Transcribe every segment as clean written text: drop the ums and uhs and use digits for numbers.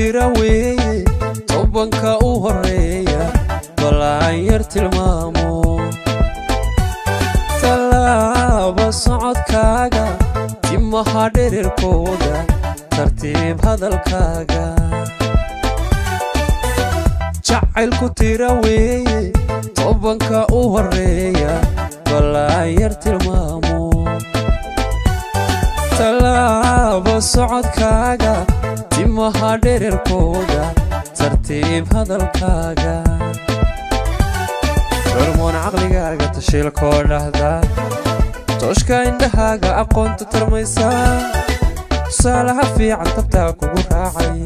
tira weeye, tobanka u horeeya balaan yar tilmaamo. Tallaaba socodkaaga, timaha dhererkooda, tartiib hadalkaaga. Jacaylku tira weeye, tobanka u horeeya balaan yar tilmaamo. Tallaaba socodkaaga, timaha dhererkooda, tartiib hadalkaaga. Hormoon caqligaaga tashiilkoo dhahda, tooshka indhahaaga aqoonta tarmaysa, tusaalaha fiican tabtaa kugu raacay.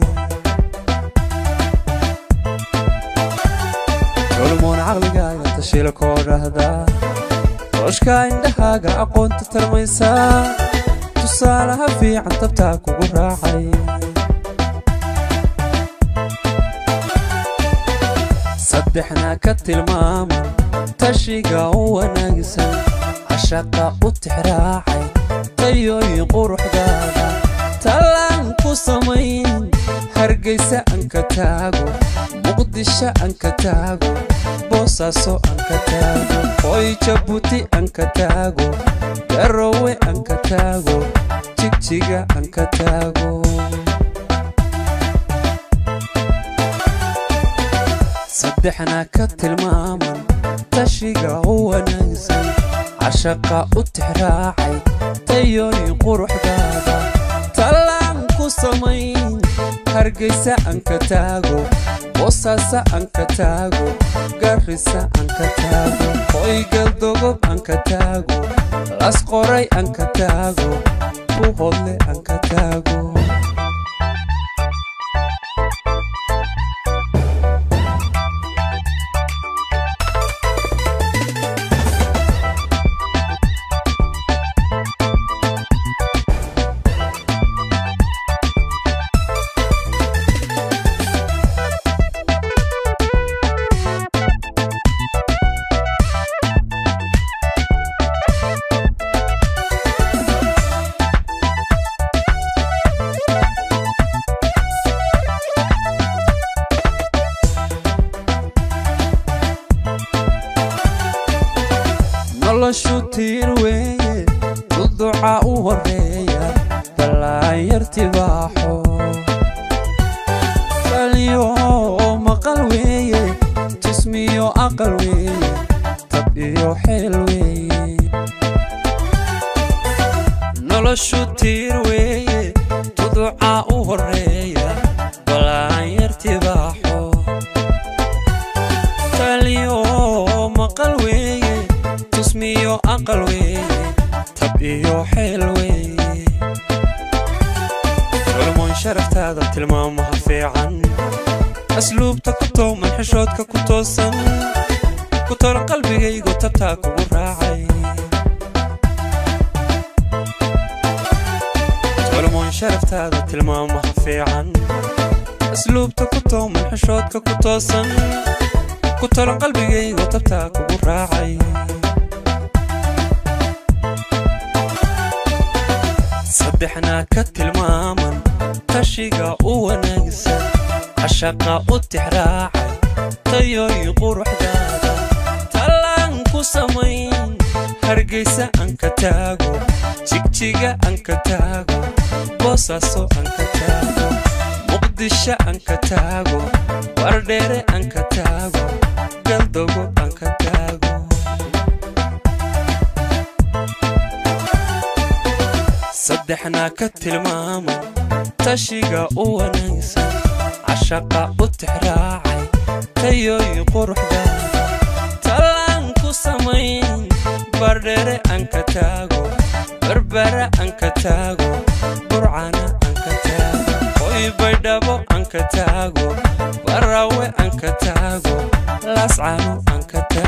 Hormoon caqligaaga tashiilkoo dhahda, tooshka indhahaaga aqoonta tarmaysa, tusaalaha fiican tabtaa kugu raacay. Saddexna ka tilmaama, tashiga u wanaagsan, cashaqa u tixraacay, tayooyin quruxdaada. Tallaan ku samayn, Hargeysa aan ka taago, Muqdisho aan ka taago, Boosaaso aan ka taago, hoy Jabuuti aan ka taago, Garowe aan ka taago, Jigjiga aan ka taago. Saddexna ka tilmaaman, tashiga u wanaagsan, cashaqa u tixraacay, tayooyin quruxdaada. Tallaan ku samayn, Hargeysa aan ka taago, Boosaaso aan ka taago, Garissa aan ka taago, hoy Galdogob aan ka taago, Lasqoray aan ka taago, Buhodle aan ka taago. Noloshu tiir weeye, duduca u horeeya ballaan yar tibaaxo. Falyo maqal weeye, tusmiyo aqal weeye, tab iyo xeel weeye. Noloshu tiir weeye, duduca u horeeya ballaan yar tibaaxo. Falyo maqal weeye, tusmiyo aqal weeye, tab iyo xeel weeye. Culmoon sharaftaada tilmaamaha fiican, asluubta ku tooman, xishoodka ku toosan, ku toran qalbigaygu tabtaa kugu raacay. Culmoon sharaftaada tilmaamaha fiican, asluubta ku tooman, xishoodka ku toosan, ku toran qalbigaygu tabtaa kugu raacay. Saddexna ka tilmaaman, tashiga u wanaagsan, cashaqa u tixraacay, tayooyin quruxdaada. Tallaan ku samayn, Hargeysa aan ka taago, Jigjiga aan ka taago, Boosaaso aan ka taago, Muqdisho aan ka taago, Bardheere aan ka taago, Galdogo aan ka taago. Saddexna ka tilmaama, tashiga u wanaagsan, cashaqa u tixraacay, tayooyin quruxdaada. Tallaan ku samayn, Bardheere aan ka taago, Berbera aan ka taago, Burcana aan ka taago, hoy Baydhabo aan ka taago, Barawe aan ka taago, Laascano aan ka taago.